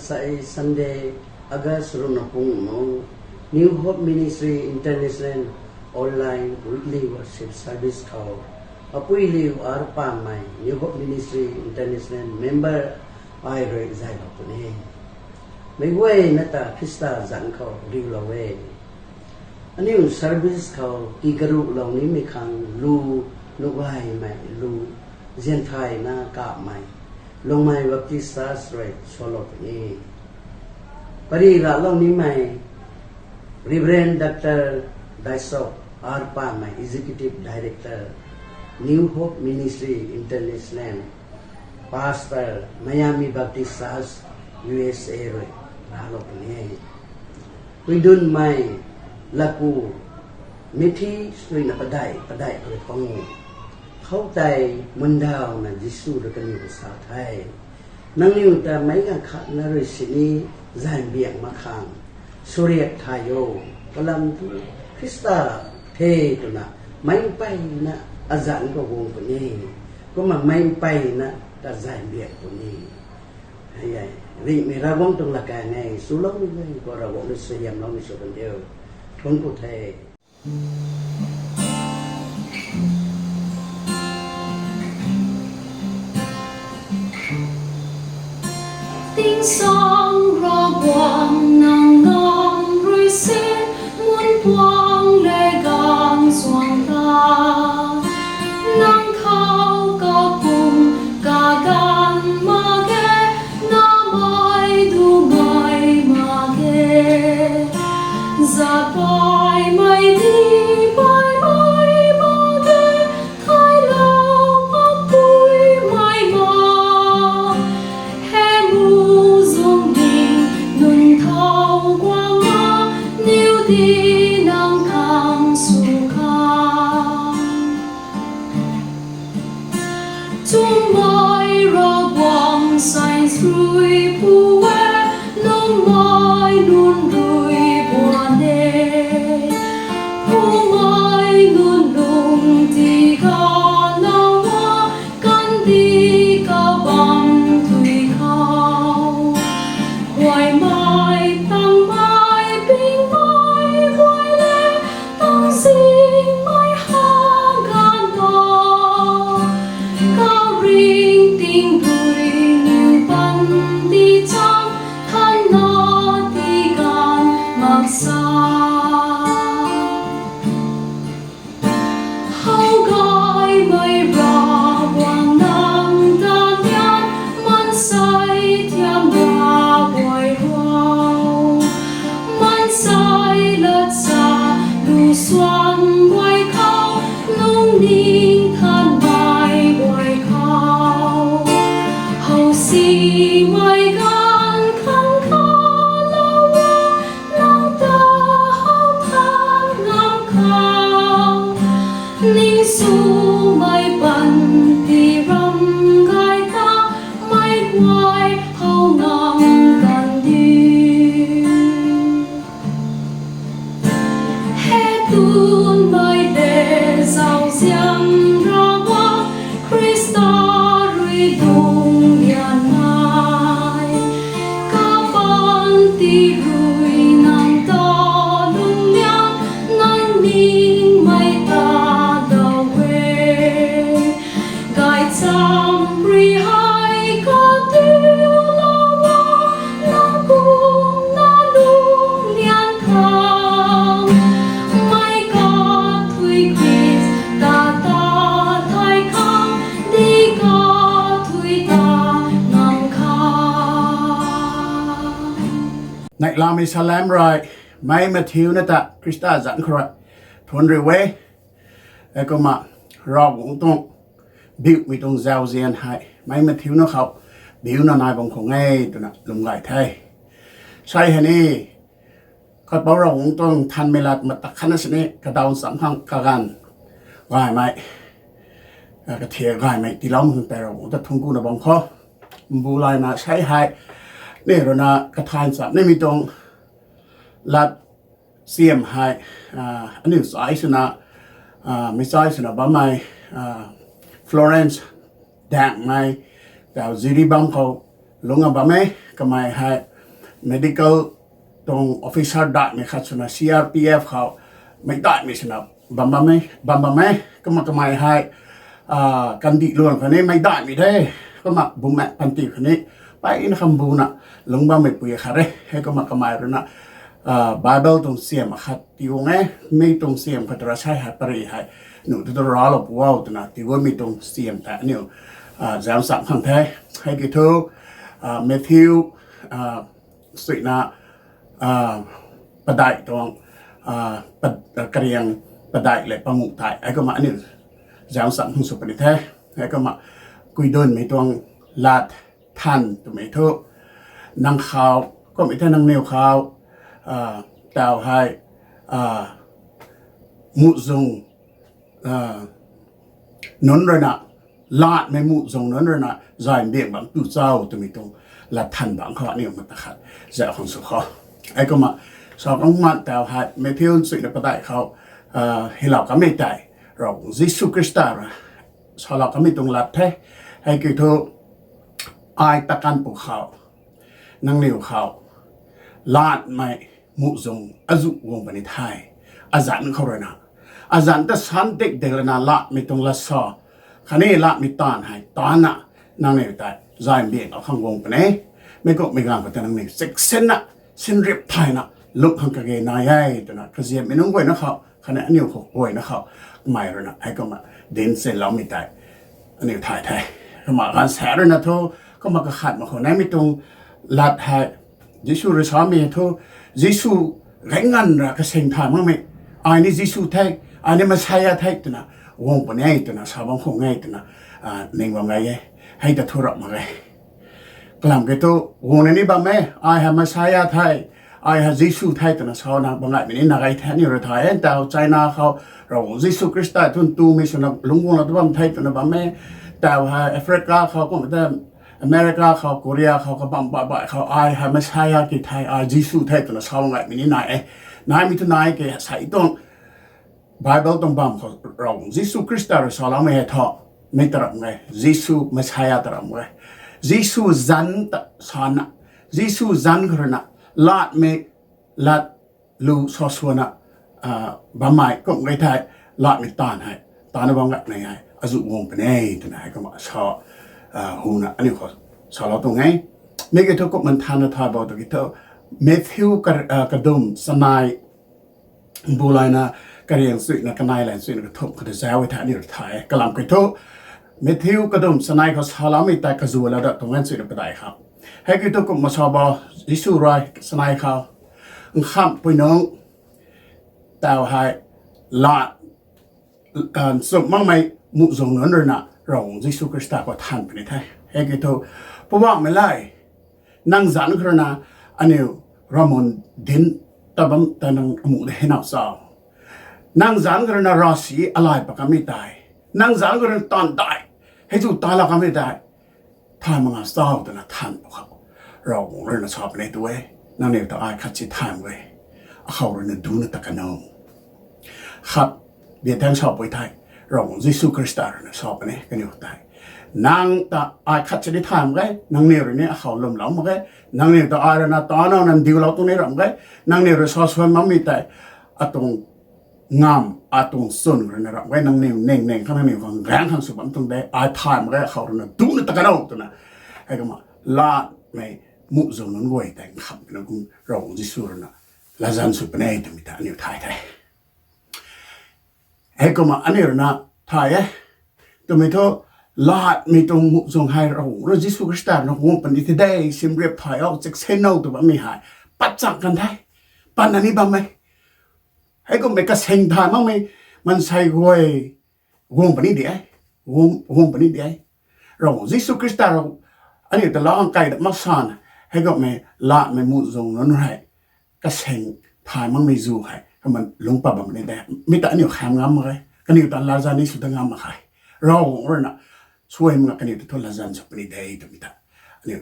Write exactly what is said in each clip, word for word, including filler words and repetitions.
Sai Sunday, August ruhna pung nung, New Hope Ministry International online weekly worship service khou, apui liu arpamei New Hope Ministry International member ai rui zaylou puni. Meic guayna ta Khrista zanc khou riulou e. Aniu service khou tii karuhlou nimei khang lu, nuh gaymei lu, zianthayna kapmei, Lungmei Baptist Church rui salou puni. Pary raclou nimei Reverend Doctor Daisok Arpamei, Executive Director, New Hope Ministry International, Pastor, Miami Baptist Church, U S A rui raclou puni. Puidunmei Laku, Mithi suina padeih padeih khou rui pang e. Khoutei mundawna Jisu rui kaniw ta sa the, nangniw ta meic ganv khatna rui sini zaybiang mak khang swriak thay o. Kalam thu Khrista the twna meic mpeyna azanc khou guang puni. Kumna meic mpeyna ta zaybiang puni. Hei e, ringhmei Ravguangc tuang latkaeng e, swloumei guay khou Ravguangc rui suaihiamloumei sw kan diu. Thuanc ku the. Tingsaeng Ravguangc, nang nam rui sin, mun puang le gaanv suang ta, nang khou kapwm kaganv mak ge, namei dumei mak ge, zaatpaimei di paimei mak ge, thaylou makpuimei ma, hei mu zung di nunc thau guang na, niw di nang khang sw khang. Chummei Ravguangc, sainc rui pu e, lungmei nunc rui buan e, pumei nunc lung tii ganvlou a, kandih kabamv tui khou, guaymei, tangmei, pingmei guay le, tangzingmei ha ganv ta, karingting dui niw pan di cham, thanna tii ganv mak sa. How gaymei Ravguangc, nang ta lian, maansei thiam ra guay khou, maansei lat sa lu suan guay khou, lungning thanmei guay khou, how simei ganv khang khalou a, nang ta how than ngam khang, ningswmei panty ram gay ta, meic guay how ngam kan di. Hei tunmei le zauzian Ravguangc, Khrista rui lungc lianmei, kapanty rui nang ta lungc lian, nang ningmei ta lou e. Gaychamv rui hei katiulou a, nang kumna lungc lian khang, meic kathuic Khrista ta thay khang, di kathuic ta ngam khang. Neihlamei salam rui, meic mathiuna ta Khrista zanc khou rui thuanc riu e. Heikumna Ravguangc tuang biumei tuang zauzian hei meic mathiuna khou biuna nai bam khang e twna lwm gay the. Sei hei ni, Kaipouc Ravguangc tuang nthanmei lat matak khatna sini kadaw nchamc khang kaganv gaymei, kathiak gaymei tiilou khang tei Ravguangc ta thuanc kuna bam khou, mbu layna sei hei ni ruina kathay nchamc nimei tuang lat siam hei, aniu chai swna, meic chai swna bammei, Florence Daengmei, tau Jiribam khou lungc a bam e. Kamei hei medical tuang officer daihmei khat swna C R P F khou mei daihmei swna bam bam e, bam bam e. Kumna kamei hei kandih luan khatni mei daihmei the. Kumna bumaengh panty khatni mpeyna kham buna lungc bammei pui khat re. Heikumna kamei ruina Bible tuang siam khat tiuang e, mi tuang siam khat ra sei hei pary hei nuh tu tu raclou pu o twna tiuanmei tuang siam tei aniu zauc cham khang the. Hei kiu thu Matthew suina padeih tuang kariang padeih lev panguh tei heikumna aniu zauc cham khang sw puni the. Heikumna kuidunmei tuang lat than twmei thu nang khou kummei the, nangniw khou tau hei muhzwng nunc ruina, latmei muhzwng nunc ruina zay mbiang bangc tu cho twmei tuang lat than bangc khou aniu mata khat zauc khang sw khou. Heikumna sa kang man tau hei Matthew suina padeih khou hilou kamei tei Ravguangc Jisu Khrista rui salou kamei tuang lat the. Hei kiu thu ai takan pu khou, nangniw khou latmei muhzwng azuh guang puni the. Azanc khou ruina, azanc ta san dik dik lana latmei tuang lat sa khatni latmei taanv hei taanna nangniw tei zay mbiang khang guang puni. Meic kumhmei ganv khou tei nangniw chiksinna, sinrip thayna lungc khang kage nai e twna kaziammei nunc guayna khou khatni aniu khou guayna khou kamei ruina heikumna dinc sinloumei tei aniu thay the. Kumna gaanvsaekc ruina thu kumna kakhat mak khou naimei tuang lat hei Jisu rui samei thu, Jisu gaengc nganv ra kasing thay makmei, ai ni Jisu the, ai ni Messiah the twna guang puni e twna sa bam khwan e twna ning bam gay e. Hei ta thu rap mak e. Kalam kiu thu guangna ni bam e, ai hei Messiah the, ai hei Jisu the twna sana bam gaymei ni na gay the. Aniu rui thay e, tau China khou Ravguangc Jisu Khrista thun tumei swna lungc guanglou tu bam the twna bam e. Tau hei Africa khou, kumna America khou, Korea khou, kabam baih baih khou ai hei Messiah ki the, ai Jisu the twna sa bam gaymei ni nai e. Naimei thu nai ke sei tuang Bible tuang bam khou Ravguangc Jisu Khrista rui saloumei hei thu, mei ta ramh e, Jisu Messiah ta ramh e. Jisu zanc ta sana, Jisu zanc khou ruina latmei lat lu sa suana bammei kum gay thei, latmei taanv hei taanna bam gaymei hei azuh guang puni e twna heikumna sa huna aniu khou salou tuang e. Mi kiu thu kumna thanna thay bou tu kiu thu Matthew kadum chanei bu layna kariang chuina kanei lan chuina kathumh khou ta zauc e thei aniu rui thay e. Kalam kiu thu Matthew kadum chanei khou saloumei tei kazuh lou dat tuang e, chuina padeih khou. Hei kiu thu kumna sa bou, Jisu rui chanei khou nkhamhpui nunc tau hei lat nchumh makmei muhzwng nunc ruina Ravguangc Jisu Khrista khou than puni the. Hei kiu thu, Poubauhmei le, nang zanc khou ruina aniu ravmun dinc ta bam ta nang amuh de hei now cho? Nang zanc khou ruina ravsic alay pat kamei tei, nang zanc khou ruina taanv dai hei zu ta lou kamei tei thay mak nga cho twna than pw khou, Ravguangc ruina sa puni tu e, nangniw ta ai khat si thay mak e, akhou ruina duna ta kan o. Khat, bia thang sapui thei, Ravguangc Jisu Khrista ruina sa puni kaniw tei, nang ta ai khat si ni thay mak e, nangniw rui ni akhou lwmlou mak e, nangniw ta ai ruina ta now nan diulou tu ni ramh e, nangniw rui sa suan makmei tei atuang ngamv, atuang chwn ruina ramh e, nangniw ning ning khang, nangniw khang gaeng khang sw bam tuang de, ai thay mak e, akhou ruina duna ta kan o twna. Heikumna latmei muhzwng nunc guay tei nkhamhpui nunc kum Ravguangc Jisu ruina latzan sw puni e twmei ta aniu thay the. Heikumna aniu ruina thay e. Twmei thu, latmei tuang muhzwng hei Ravguangc rui Jisu Khrista ruina guang puni the de, simrip thay o, chiksin o tw bammei hei patchang kan the, patna ni bam e. Heikummei kasing thay makmei maansei guay guang puni de, guang puni de. Ravguangc Jisu Khrista rui aniu ta lang kai dat mak sana, heikummei latmei muhzwng nunc hei kasing thay makmei zu hei kumna lungc pat bam puni de. Mi ta aniu kham ngam mak ge, kaniw ta latzan ni sw ta ngam mak khe. Ravguangc ruina suai mak nga kaniw ta thu latzan sw puni de twmei ta aniu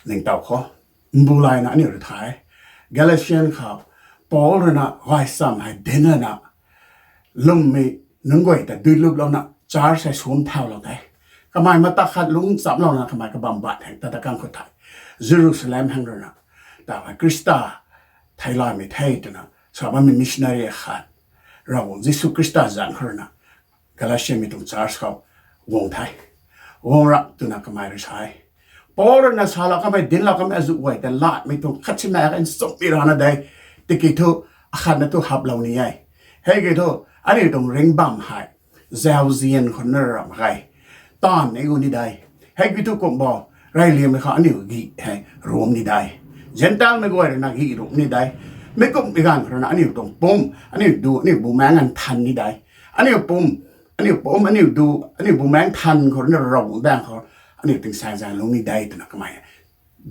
ningtow khou, mbu layna aniu rui thay e. Galatian khou Paul ruina gaychamv hei dinc lana, lwmmei nunc guay ta duilup louna church hei sumc thaulou the. Kamei mata khat lungc chamclouna kamei kabam baih theng ta ta kang khou thei, Jerusalem hang ruina ta hei Khrista theilaymei the twna sa bammei missionary akhat, Ravguangc Jisu Khrista zanc khou ruina Galatiamei tuang church khou guang the. Guang rap twna kamei rui sa e. Paul ruina salou kamei, dinclou kamei azuh guay ta latmei tuang khat si mak e, nchumhmei rana de. Tiki thu, akhatna thu haplou ni e. Hei ki thu, aniu tuang ringc bam hei zauzian khou na ram mak ge. Taanv ni gu ni de. Hei ki thu kum bo, reyliammei khou aniu gih hei rum ni de. Zentelmei guay ruina gih rum ni de. Mi kumhmei ganv khou ruina aniu tuang pumc, aniu du, aniu bumaengc nthan ni de. Aniu pumc, aniu pumc, aniu du, aniu bumaengc nthan khou ruina Ravguangc daeng khou aniu tingsaengzaeng lung ni de twna kamei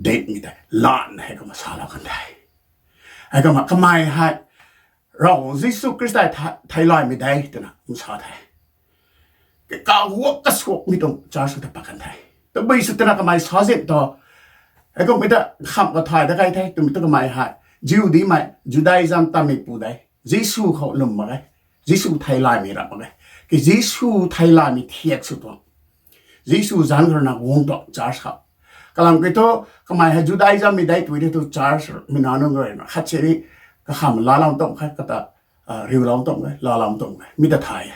dincmei tei latna hei kumna salou kan the. Hei kumna kamei hei Ravguangc Jisu Khrista theilaymei de twna kum sa the. Kaguak kasuakmei tuang church khou ta pat kan the. Tabui sw twna kamei sa zip thu, hei kumhmei ta khamh kathay da kai the twmei tu kamei hei Jihudimei, Judaism tammeipu de. Jisu khou lwm mak ge. Jisu theilaymei rap mak ge. Ki Jisu theilaymei thiak sw tuang, Jisu zanc khou ruina guang tuang church khou. Kalam ki thu, kamei hei Judaismmei de tw di thu church mei nac nunc guay ruina khat si ni kakham laalou tuang khe, kata riulou tuang khe, laalou tuang khe, mi ta thay e.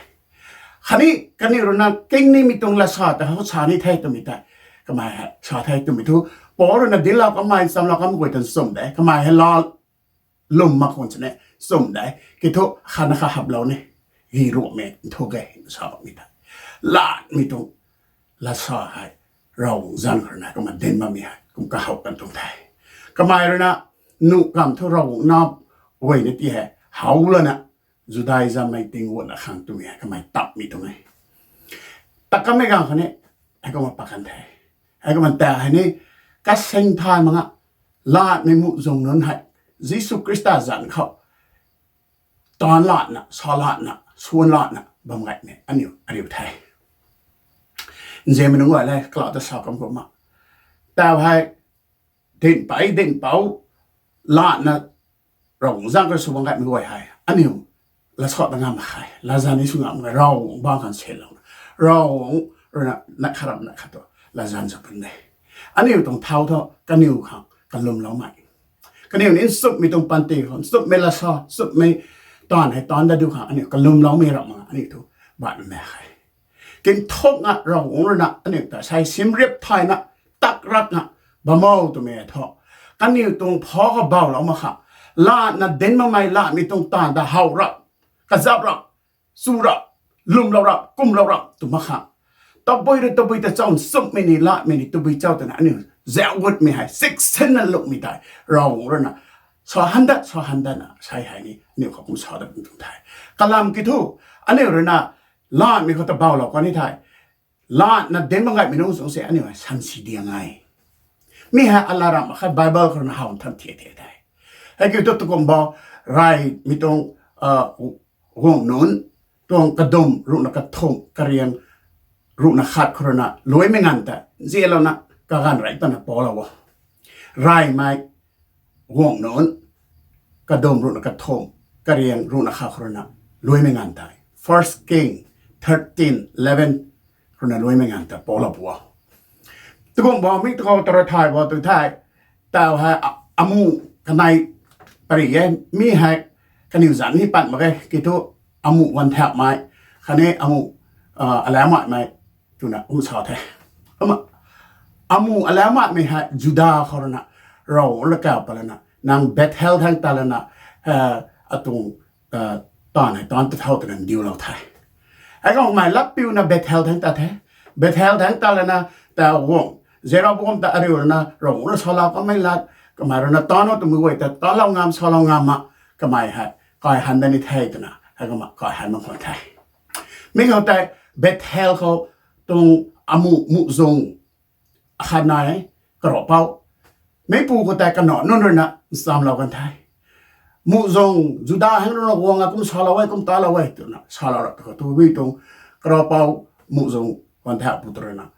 Khatni kaniw ruina kingnimei tuang lat sa ta how sa ni the twmei tei kamei hei sa the twmei thu, Paul ruina dinclou kamei, nchamlou kamei guay ta nchumh de, kamei hei laa lwm mak khwan sini nchumh de. Ki thu khatna kha haplou ni, gih ruhmei nthu ge sa bammei tei latmei tuang lat sa hei Ravguangc zanc khou ruina kumna dinc bammei hei kum kahow kan tuang the. Kamei ruina nuh kamv thu Ravguangc nac guay ni ti hei how lana, Judaismmei tingguanna khang twmei hei kamei tapmei tuang e. Ta kanmei ganv khou ni hei kumna pat kan the. Hei kumna ta hei ni kasing thay mak nga, latmei muhzwng nunc hei Jisu Khrista zanc khou taanv latna, sa latna, suan latna bam gaymei aniu ariu the. Nzianmei nunc guay le, kalau ta sa kam kumna, tau hei dinc pei dinc pou latna Ravguangc zanc khou sw bam gaymei guay hei aniu lat sa ta ngam mak khe, latzan ni sw ngam mak khe, Ravguangc bangc khang sianlou, Ravguangc ruina neih khat ram neih khat tu latzan sw pun de. Aniu tuang thau thu kaniw khang kalwmloumei, kaniw ni nchumhmei tuang panty khou nchumhmei lat sa, nchumhmei taanv hei taanc dat du khang aniu kalwmloumei ram mak nga aniu thu baihmei mak khe. Kinthuk nga Ravguangc ruina aniu ta sei simrip thayna tak rak nga bam o twmei thu, kaniw tuang pha khou bawlou mak kha, latna dinc makmei latmei tuang taanv ta how rap, kazap rap, chu rap, lwmlou rap, kumlou rap tw mak kha, tabui rui tabui ta chau nchumhmei ni latmei ni tabui chau twna aniu zauc gutmei hei siksinna lungmei tei Ravguangc ruina sa han dat, sa han datna sei hei ni aniu khou kum sa dat tuang the. Kalam ki thu, aniu ruina latmei khou ta bawlou kan ni the, latna dinc mak gaymei nunc chung se aniu hei sansi diang e. Mi hei alarm akhat Bible khou ruina how than thiak thiak the. Hei kiu thu tukumh bo, reymei tuang guangc nunc tuang kadum ruhna kathumh, kariang ruhna khat khou ruina luaimei nganv ta nzianlouna kaganv rey tana palou o. Reymei guangc nunc, kadum ruhna kathumh, kariang ruhna khat khou ruina luaimei nganv tei, First King thirteen eleven khou ruina luaimei nganv ta palou pu o. Tukumh bo mi tukou ta rui thay bo tu the, tau hei amuh kanei pary e, mi hei kaniw zanc ni pat mak ge ki thu, amuh ganvthakmei khatni amuh alauc maimei twna kum sa the. Kumna amuh alauc maimei hei Juda khou ruina Ravguangc lakau pat lana nang Bethel thangc tat lana atuang taanv hei taanc ta tho twna ndiulou the. Hei khou kamei latpiuna Bethel thangc tat the. Bethel thangc tat lana tau guangc Jeroboam ta ariu ruina Ravguangc rui salou kanmei lat, kamei ruina taanc o twmei guay ta taanclou ngam, salou ngam mak, kamei hei kai han dat ni the twna hei kumna kai han mak khwan the. Mi khou tei Bethel khou tuang amuh muhzwng akhat nai e, karavpou. Meipu khou tei kanac nunc ruina nchamlou kan the. Muhzwng Juda hang ruina guang a kum salou e, kum taanclou e twna salou rap tu khou tabui tuang karavpou muhzwng ganvthak pu tu ruina,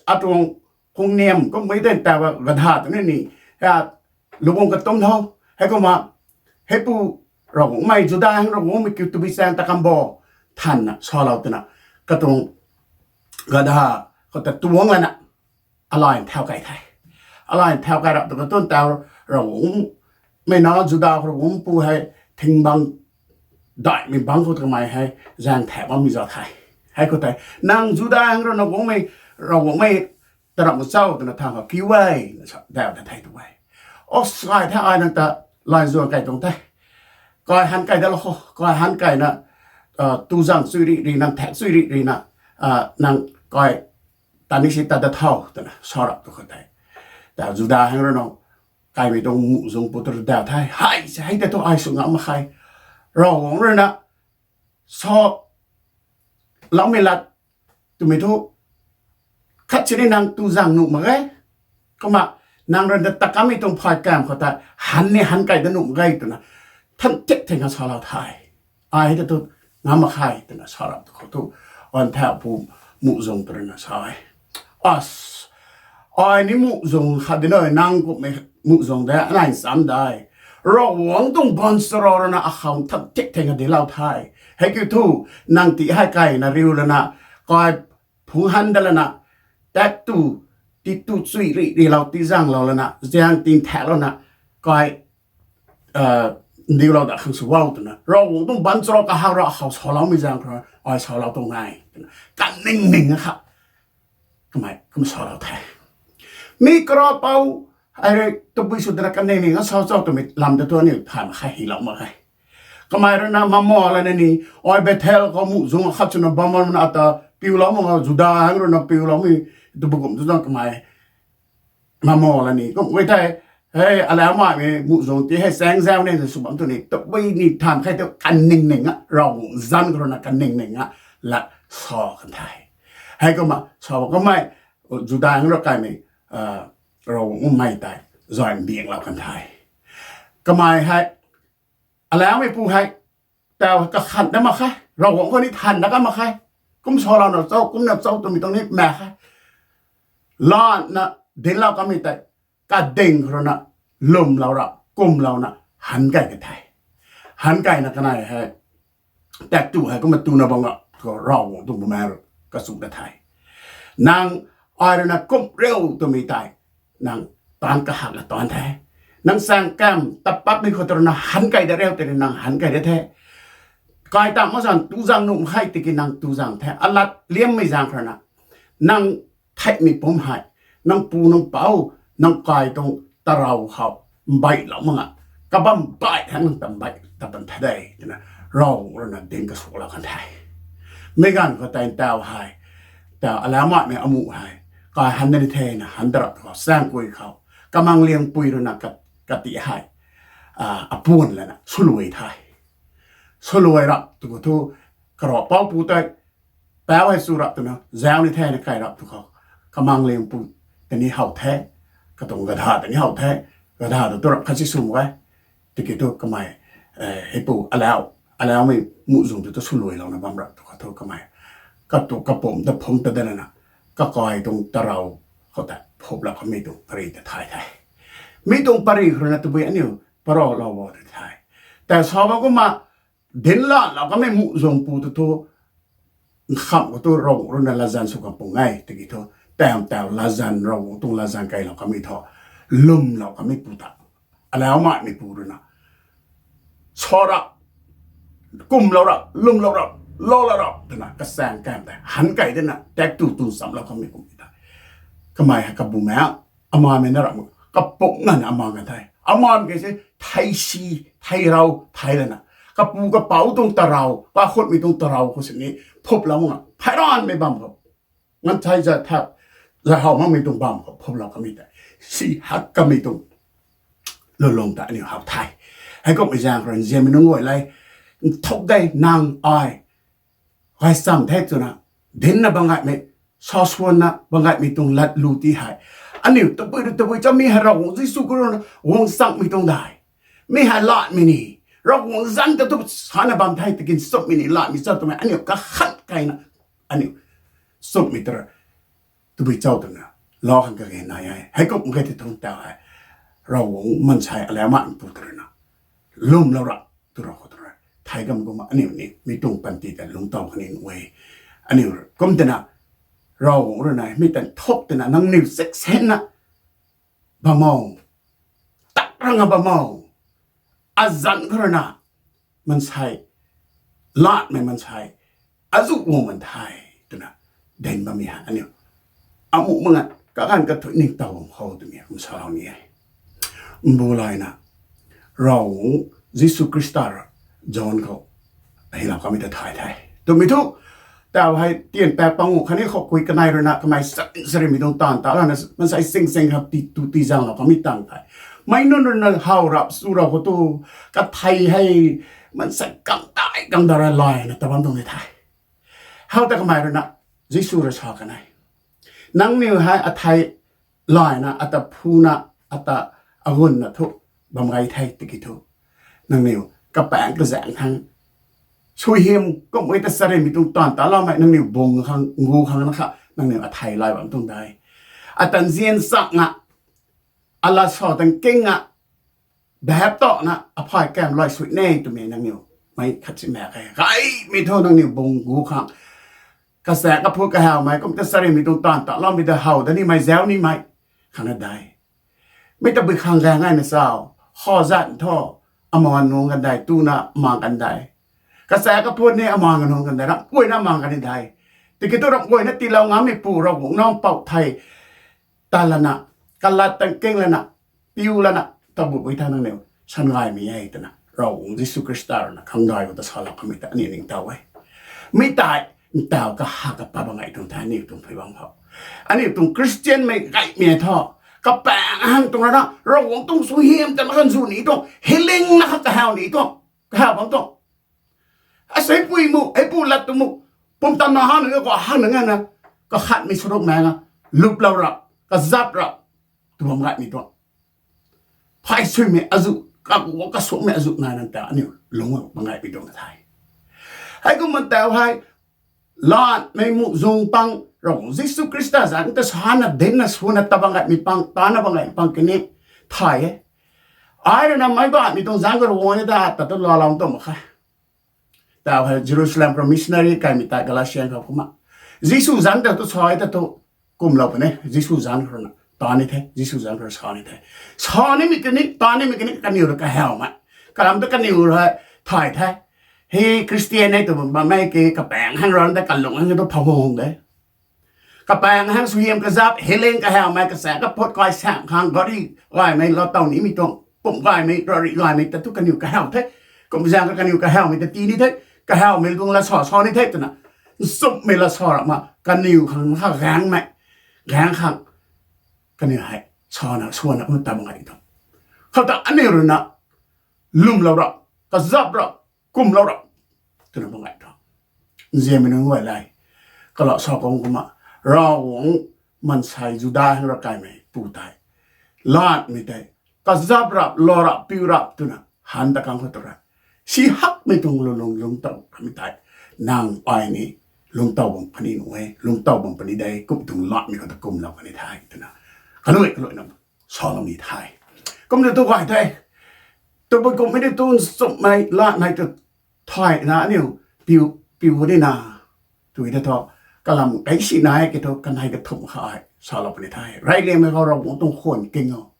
atuang khungniam kummei tei tau gadha twni ni, lubung katum tho. Hei kumna heipu Ravguangcmei, Juda hang Ravguangcmei kiu tabui chaeng ta kam bo, thanna salou twna katuang gadha khou ta tuang lana alai nthau kai the. Alai nthau kai rap tu katuang tau Ravguangc mei na Juda khou Ravguangc pu hei thingbang daihmei bangc khou kamei hei zaeng thak bammei zauc the. Hei khou tei nang Juda hang rui na guangmei Ravguangc mei tarap mak cho twna thangc khou kiu e, daw ta the tu e. O sai the, ai nang ta lay zuan kai tuang the. Kai han kai dat lou khou, kai han kai na, tuzang chui ri ri nang thak chui ri ri na, nang kai tani si tat dat tho twna sa rap tu khou tei, ta Juda hang rui na kaimei tuang muhzwng pu tu daw the. Hei se hei tei thu ai sw ngam mak khe. Ravguangc rui na sa loumei lat twmei thu, khat sini nang tuzang nuh mak ge. Kumna nang rui na ta kamei tuang phay kam khou ta han ni han kai dat nuh mak ge twna than thik thei nga salou the. Ai hei tei thu ngam mak khe twna sa rap tu khou thu, an thau pu muhzwng tu rui na sa e, As, ai ni muhzwng khat di na, nang kumhmei muhzwng de anai cham de. Ravguangc tuang baanchara rui na akhou than thik thei nga dinclou the. Hei kiu thu, nang ti hei kai na riu lana, kai phungc han dat lana, tak tu, ti tu chui ri rilou, ti zanglou lana, zaeng tin thaklouna, kai ndiulou dat khang sw o twna Ravguangc tuang baanchara kahak rui akhou saloumei zaeng khou ai salou tuang e twna kaning ning kha kamei kum salou the. Mi karapou, ai rui tabui sw twna kaning ning a sa cho twmei lam ta thu aniu thay mak khe, hylou mak khe. Kamei rui na mamo lana ni, ai Bethel khou muhzwng akhat swna bam mana ata piulou mak, Juda hang rui na piuloumei, tabui kum tu zang kamei mamo lana ni kum e thei, hei alaumaimei muhzwng ti hei chaeng zau ne sw bam tu ni, tabui ni than khe tu kaning ning a, Ravguangc zanc khou rui na kaning ning a lat sa kan the. Heikumna sa kamei, Juda hang rui kaimei, Ravguangc mei tei zay mbianglou kan the. Kamei hei, alaumeipu hei, tau kakhan dat mak khe, Ravguangc khou ni than dat kan mak khe, kum salouna cho, kumna cho twmei tuang ni mak khe. Lana dinclou kamei tei, kading khou rui na lwmlou ra, kumlouna han kai ka the. Han kai na kanei hei, tak tu hei kumna tuna bam a, khou Ravguangc tuang bumaengh rui kachu dat the. Nang ai rui na kum riu twmei tei, nang taanc kahak la taanc the. Nang chaeng kam ta patmei khou tu rui na han kai dat riu tei nang han kai dat the. Kai ta mak zan tuzang nuh mak khe tiki nang tuzang the. Alat liammei zaeng khou rui na, nang theihmei pumc hei, nang pu nang pou, nang kai tuang tarou khou mbeilou mak a, kabam baih hei nang ta mbeih ta pan the de twna Ravguangc rui na dinc kasuaklou kan the. Meic ganv khou tei tau hei, ta alaumaimei amuh hei, kai han dat ni thena han dat rap khou, chaeng kui khou, kamang liangpui rui na kati hei, apuan lana swluai the. Swluai rap tu khou thu, karapou pu tei, pou hei chu rap twna zau ni thena kai rap tu khou, kamang liangpui ta ni how the, katuang gadha ta ni how the, gadha ta tu rap khat si sw mak e. Tiki thu kamei, heipu alau, alaumei muhzwng tu tu swluailouna bam rap tu khou thu kamei, katu kapumc ta phungc ta dat lana, kakai tuang tarou khou ta phuplou kamei tuang pary ta thay the. Mi tuang pary khou rui na tabui aniu paralou bo ta the. Tei sa bam kumna, dinclou kamei muhzwng pu tu thu, nkhamh khou tu Ravguangc rui na latzan sw kan pung e tiki thu, tam tau latzan, Ravguangc tuang latzan kailou kamei thu, lwmlou kamei pu ta, alaumaimei pu rui na, sa rap, kumlou rap, lwmlou rap, loulou rap twna kachaeng kam tei han kai dana tak tu tun chamlou kamei kummei ta, kamei hei kabumaengh, amaanmei na rap, kapumc nganv amaan kan the. Amaan kei se thei si, thei rou thei lana, kapu kapouc tuang tarou, kakhutmei tuang tarou khou sini phuplou mak a, pheyranmei bam khou, nganv thei zay thak, zay how makmei tuang bam khou phuplou kamei tei, si hak kamei tuang lulung ta aniu how the. Heikummei zaeng khou rui nzianmei nunc guay le, nthuk de nang ai gaychamv the twna, dincna bam gaymei, sa swanna bam gaymei tuang lat lu ti hei, aniu tabui rui tabui cha mi hei Ravguangc Jisu khou rui na guang changmei tuang de. Mi hei latmei ni, Ravguangc zanc ta tu sana bam the tiki nchumhmei ni latmei cha twmei aniu kakhan kaina, aniu nchumhmei ta rui tabui cho twna, lou khang kage nai e. Heikum khe ti thungc tau hei, Ravguangc maansei alaumaimei pu ta rui na, lwmlou rap tu rou khou tu rui, thei kam kumna aniu ni mi tuang panty ta lungctow khatni nuh e. Aniu kum twna, Ravguangc rui na mi tan thuk twna nangniw cheksenna bam o, tak rang a bam o. Azanc khou rui na, maansei, latmei maansei, azuh guang man the, twna, dinc bammei hei aniu, amuh mak ngan, kaganv kathuic ningtow bam khou twmei kum salou ni e. Mbu layna, Ravguangc Jisu Khrista rui, John khou, hylou kamei ta thay the. Twmei thu, tau hei tian paek panguh khatni khou kui kanei rui na kamei sa, sarimei tuang taanv ta lana maansei sing sing khou tii tu tii zaenglou kamei tang the. Meic nunc rui na how rap su rau khou tu, kathei hei, maansei kang tai kang da ra layna ta bam tuang ni the. How ta kamei rui na, Jisu rui sa kan e. Nangniw hei athei layna, ata phuna, ata agunna thu, bam gay the tiki thu. Nangniw kapaengc kazaeng khang, suaihiam kumhmei ta sarimei tuang taanv ta loumei nangniw bung khang, ngu khang na kha, nangniw athei lay bam tuang de. Ata nzian chak nga, ala sa tang king nga, behap tana, aphay kam lay sui ne twmei nangniw, mei khat si mak khe. Gaymei thu nangniw bung ngu khang, kasaek kaphut kahawmei, kum ta sarimei tuang taanv ta loumei ta how da nimei, zauc nimei, khang na de. Mei tabui khang gaeng gayna chau, kha zan thu, aman nung kan de, tuna mang kan de. Kasaek kaphut ni aman nung kan de, ramh guayna mang kan ni de. Tiki thu ramh guayna tiilou ngammeipu Ravguangc nac mpouh thei, ta lana, kalat tang king lana, piu lana, tabui pui tha nangniw, san gaymei e twna, Ravguangc Jisu Khrista rui na khang dai khou ta salou kamei ta aniu ningtow e. Mi tei, ntaw kahak kapa bam gay tuang the aniu tuang phui bam khou. Aniu tuang Khristianmei gaymei thu, kapaengc hang tuang rana, Ravguangc tuang suaihiam ta na khan zu ni tuang, healing na kha kahaw ni tuang, kahaw bam tuang. Asei pui mu, hei pu lat tu mu, pumtan na hang nunc khou hang nunc na, kakhatmei saruk mei nga, luplou rap, kazap rap, tw bam gaymei tuang. Phay suimei azuh, kaku kasuakmei azuh nai nang ta aniu lungc bam gaymei tuang the. Heikumna tau hei, latmei mu zung pang, Ravguangc Jisu Khrista zanc ta sana dinna swna ta bam gaymei pang, tana bam gaymei pang kani, thay e. Ai rui na meic baihmei tuang zanc khou rui guang e ta, ta tu laalou tuang mak khe. Tau hei Jerusalem khou missionary kaimei tei Galatian khou kumna, Jisu zanc ta tu sa e ta tu, kumlou puni, Jisu zanc khou rui na, ta ni the, Jisu zanc khou rui sa ni the. Sa nimei kani, ta nimei kani, kaniw rui kahawmei. Kalam ta kaniw rui thay the. Hei Khristian e tw bammei ki kapaengc hang rana ta kalung hang tu phou hung de. Kapaengc hang suaihiam kazap, healing kahawmei, kasaek kaphut kai sam khang, gari gaymei, lou tow nimei tuang, pumh gaymei, rari gaymei, ta thu kaniw kahaw the. Kum zaeng kha kaniw kahawmei ta tii ni the. Kahawmei tuang lat sa sa ni the twna, nchumhmei lat sa rap ma, kaniw khang kha gaengmei, gaeng khang, kaniw hei sana, sana kumna ta bam gay tuang. Khou ta aniu rui na, lwmlou rap, kazap rap, kumlou rap, twna bam gay tuang. Nzianmei nunc guay le, kalau sa kang kumna, Ravguangc maansei Juda hang ravkaimeipu tei, latmei tei, kazap rap, lou rap, piu rap twna han ta kang khou tu ra, si hakmei tuang lulung lungctow kamei tei, nang ai ni lungctow bam puni nu e, lungctow bam puni de, kum tuang latmei khou ta kumlou kani the twna, kalui kaluina salou ni the. Kumna tu gay the, tabui kummei ni tu nchumhmei latmei tu thayna aniu piu, piu nina, tw ta thu, kalam kei si nai ki thu kanei kathumh kha ai salou puni the. Reyliangmei khou Ravguangc tuang khwan king o.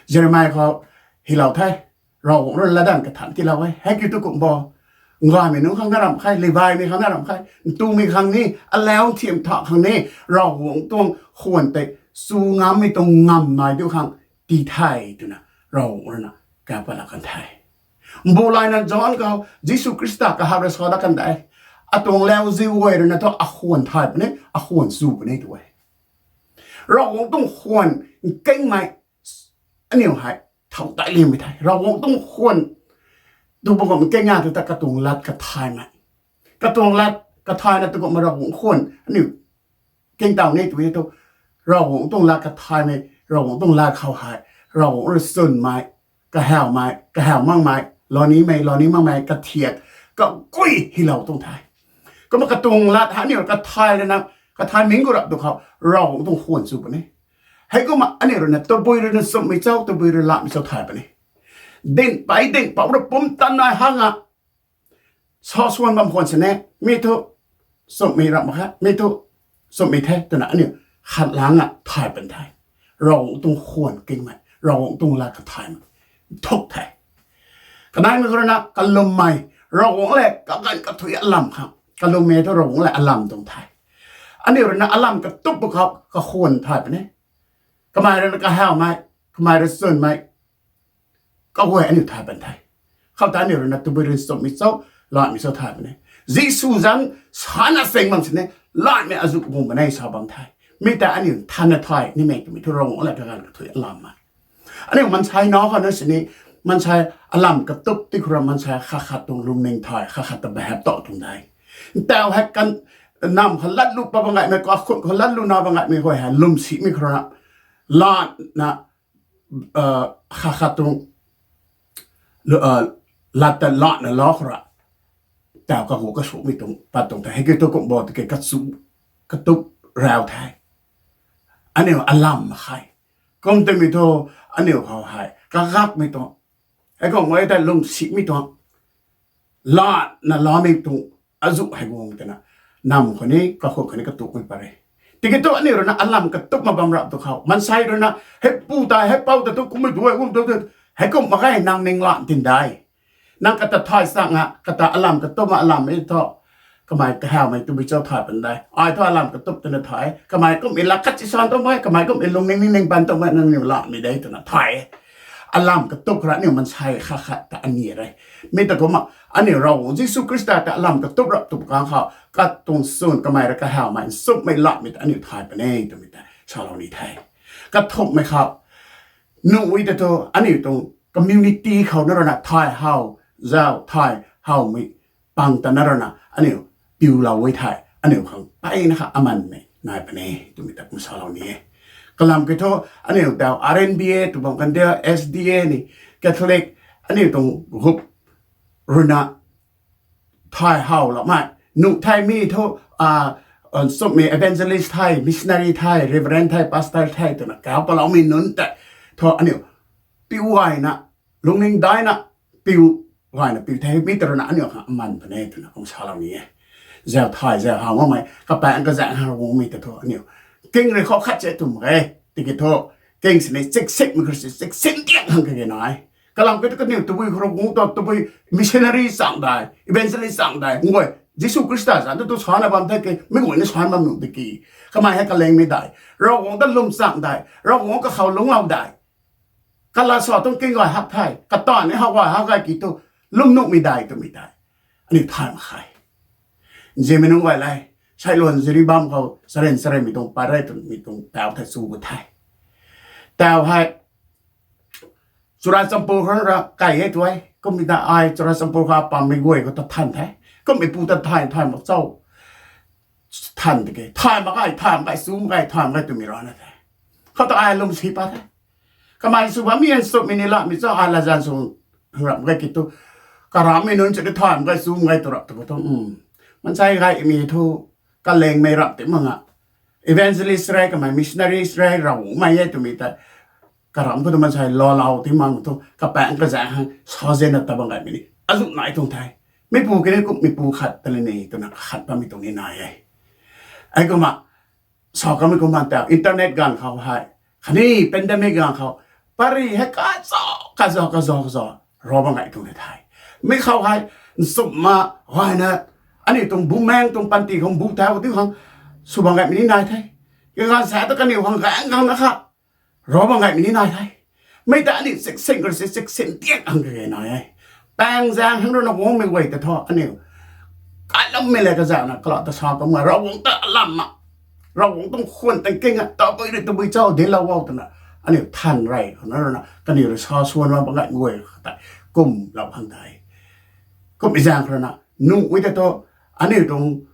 Jeremia khou hylou the, Ravguangc rui latdanv kathan tiilou e, hei kiu tu kum bo, gaymei nunc khang na ramh khe, Levimei khang na ramh khe, ntumei khang ni, alau nthiam tha khang ni, Ravguangc tuang khwan tei, chu ngammei tuang ngamv nai diu khang, tii the twna, Ravguangc rui na, kapatlou kan the. Mbu layna John khou, Jisu Khrista kahak rui sa dat kan de. Atuang lauziu guay rui na thu akhwan thay puni, akhwan chu puni tu e. Ravguangc tuang khwan nkingmei, aniu hei, thow tai liammei the. Ravguangc tuang khwan, tu bam kum nkingna tu ta katuang lat kathaymei. Katuang lat kathayna tu kumna Ravguangc khwan, aniu, kingtow ni tu e tu, Ravguangc tuang lat kathaymei, Ravguangc tuang lat khou hei, Ravguangc rui chwnmei, kahawmei, kahaw makmei, lou nimei, lou ni makmei, kathiak, kakui hylou tuang the. Kumna katuang lat hei aniu kathay lana, kathay ming gu rap tu khou, Ravguangc tuang khwan chu puni. Heikumna aniu rui na, tabui rui na nchumhmei chau, tabui rui latmei chau thay puni. Dinc pei dinc pouc ra pumtan nai hanga, sa swan bam khwan sini, mi thu, nchumhmei rap mak khe, mi thu, nchumhmei the twna aniu khat lana thay pan the. Ravguangc tuang khwan kingmei, Ravguangc tuang lat kathaymei. thuk the. Kanaimei khou rui na kalummei, Ravguangc le kaganv kathuic alam khang kalummei thu Ravguangc le alam tuang the. Aniu rui na alam katup khou kakhwan thay puni. Kamei rui na kahawmei, kamei rui chwnmei, kaguay aniu thay pan the. Khou ta aniu rui na tabui rui nchumhmei cho, latmei cho thay puni. Jisu zanc sana seng bam sini, latmei azuh guang puni sa bam the. Mi ta aniu thanna thay nimei twmei thu Ravguangc le kaganv kathuic alam e. Aniu maansei nac khou na sini, maansei alam katup ti khou rui maansei khat khat tuang lungning thay, khat khat ta behave tow tuang de. Ntau hei kan, nam khou latlu pa bam gaymei, kakhun khou latlu na bam gaymei guay hei lwmsimei khou rui na, latna, khat khat tuang, lat ta latna lou khou rui, tau kagu kasumei tuang pat tuang the. Hei kiu thu kum bo tiki kachu, katup rau the. Aniu alam mak khe. Kum twmei thu aniu khou hei kagakmei tuang, hei kum e ta lwmsimei tuang, latna loumei tuang azuh hei guang twna, nam khou ni kakhun khou ni katukmei pat re. Tiki thu aniu rui na alam katup mak bam rap tu khou maansei rui na, hei pu ta, hei pou ta thu kummei tu e, kum tu tu, hei kum mak ge nang ning lan tin de. Nang kata thay chang a, kata alam katup ma alam e thu, kamei kahawmei tabui cho thay pan de. Ai thu alam katup twna thay, kamei kum e la khat si san tu mei, kamei kum e lungning ning ning pan tu mei, nangniw latmei de twna thay. Alam katup khou rui aniu maansei khat khat ta ani re. Mi ta kumna aniu Ravguangc Jisu Khrista ta alam katup rap tu kang khou katuang chwn kamei rui kahawmei nchumhmei latmei ta aniu thay puni twmei ta salou ni the. Kathumhmei khou, nuh e ta thu aniu tuang community khou na rui na thay how, zau thay howmei pang ta na rui na aniu piulou e thei, aniu khang mpeyna kha amanmei nai puni twmei ta kum salou ni e. Kalam kiu thu, aniu tau R N B A tw bam kan dia, S D A ni, Catholic, aniu tuang group rui na thay how loumei, nuh thei mi thu, nchumhmei evangelist thei, missionary thei, reverend thei, pastor thei twna kau paloumei nunc tei thu aniu piu gayna, lungning daina, piu gayna piu the, mi ta rui na aniu khang aman puni twna kum salou ni e. Zau thay, zau how makmei, kapaengc kazaeng how guangmei ta thu aniu king rui khou khat se tw mak ge. Tiki thu, king sini chiksikmei khou si chiksin tiang khang kage nai. Kalam kiu thu kaniw tabui khou Ravguangc ta tabui missionary chang dai, evangelist chang dai, nguay, Jisu Khrista zanc tu tu sana bam the ki, mi guayna sana bam nuh tiki. Kamei hei kalingmei dai, Ravguangc ta lwm chang dai, Ravguangc kakhou lungclou dai. Kala sa tuang king gay hak the, kata ni how gay hak gay ki thu, lwm nuhmei dai twmei tei aniu thay mak khe. Nzianmei nunc guay le, sailuan ziri bam khou, saren sarenmei tuang pat re twmei tuang tau thei chu gu the. Tau hei, Churachandpur khou ra kai e tu e, kummei ta ai Churachandpur khou pammei guay khou ta than the. Kummei pu ta thay, thay mak cho. Than tiki, thay mak ge, thay mak ge, chu mak ge, thay mak ge twmei rana the. Khou ta ai lwm si pat the. Kamei sw bammei nchumhmei ni latmei cho, ai latzan sw rap ge ki thu, karamhmei nunc chu ni thay mak ge, chu mak ge tw rap tu khou thu, maansei gaymei thu, kalingmei rap ti mak nga. Evangelist rei, kamei missionaries rei, Ravguangc mei e twmei ta, karamh khou tu maansei laalou ti mak thu, kapaengc kazaeng khang sa zena ta bam gaymei ni azuh nai tuang the. Mipu kini kummei pu khat ta le ni twna kakhat bammei tuang ni nai e. Hei kumna, sa kamei kumna tau internet ganv khou hei, khatni pandemic ganv khou, pary hei kaza, kaza, kaza, kaza, ro bam gay tuang ni the. Mi khou hei, nchumhna, gayna, aniu tuang bumaengc tuang panty khang bu tau ti khang, sw bam gaymei ni nai the. Kaganv sa ta kaniw khang gaeng khang na kha, ro bam gaymei ni nai the. Mi ta aniu chiksin khou si chiksin tiang khang kage nai e. Paengc zaeng khang rui na guangmei guay ta thu aniu kalammei le kazauhna kalou ta sa kumna Ravguangc ta alam ma, Ravguangc tuang khwan tuang king a tabui rui tabui cho dinclou o twna aniu than rey khou na rui na kaniw rui sa swan bam gaymei guay khou tei kumlou khang de. Kummei zaeng khou rui na, nuh e ta thu, aniu tuang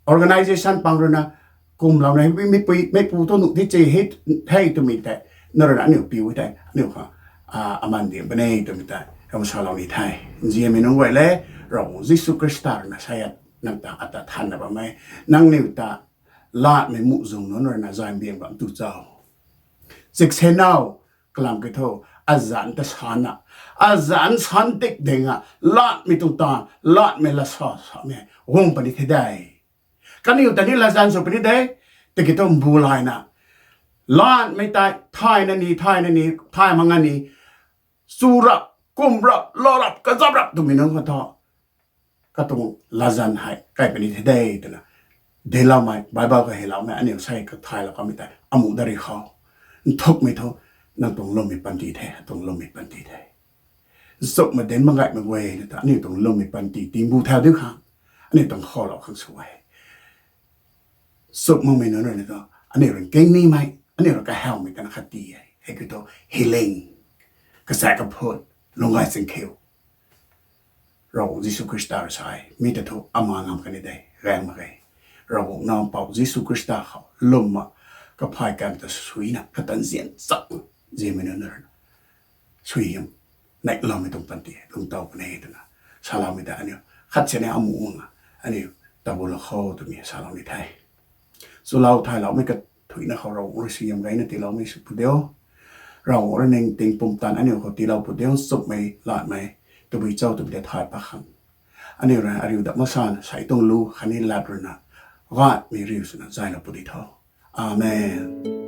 organisation pang rui na, kumlouna, meipui, meipu thu nuh the che he, hei twmei tei, na rui na aniu piu tei, aniu khang, aman diang puni twmei tei kum salou ni the. Nzianmei nunc guay le, Ravguangc Jisu Khrista rui na sa e, nang ta ata thanna bam e, nangniw ta latmei muhzwng nunc rui na zay biang bam tu cho. Chiksen o, kalam kiu thu, azanc ta sana, azanc san tik dinga, latmei tuang taanv, latmei lat sa samei guang puni the de. Kaniw ta ni latzan sw puni de, tiki thu mbu layna, latmei tei thayna ni, thayna ni, thay mak nga ni, chu rap, kum rap, lou rap, kazap rap twmei nunc khou thu, katuang latzan hei kai puni the de twna, dincloumei, Bible khou hyloumei, aniu sei kathaylou kamei tei amuh dat ri khou, nthukmei thu, nang tuang lwmmei panty the, atuang lwmmei panty the. Nchumhmei dinc mak gaymei guay na ta aniu tuang lwmmei panty tingbu thau diu khang, aniu tuang khaulou khang sw e. Nchumh makmei nunc rui na thu, aniu rui nking nimei, aniu rui kahawmei tana khat ti e. Hei kiu thu healing, kachaekc kaphut, lung gay chingkhiu. Ravguangc Jisu Khrista rui sa e, mi ta thu ama ngam kan ni de, gaeng mak ge. Ravguangc Nac Mpouh Jisu Khrista khou lwmna, kaphay kan ta suina, kata nzian chakna, nzianmei nunc rui na suaihiam neihloumei tuang panty lungtow puni twna saloumei ta aniu khat sini amuh mak na, aniu tabulou khou twmei saloumei the. Chulou thayloumei kathuicna khou Ravguangc rui suaihiam gayna tiiloumei sw pu diu. Ravguangc rui ningting pumtan aniu khou tiilou pu diu, nchumhmei latmei tabui cho twmei ta thay pat khang. Aniu rui ariu dat mak sana, sei tuang lu khatni lat rui na, gaymei riu swna zaylou pu di tho. Amen.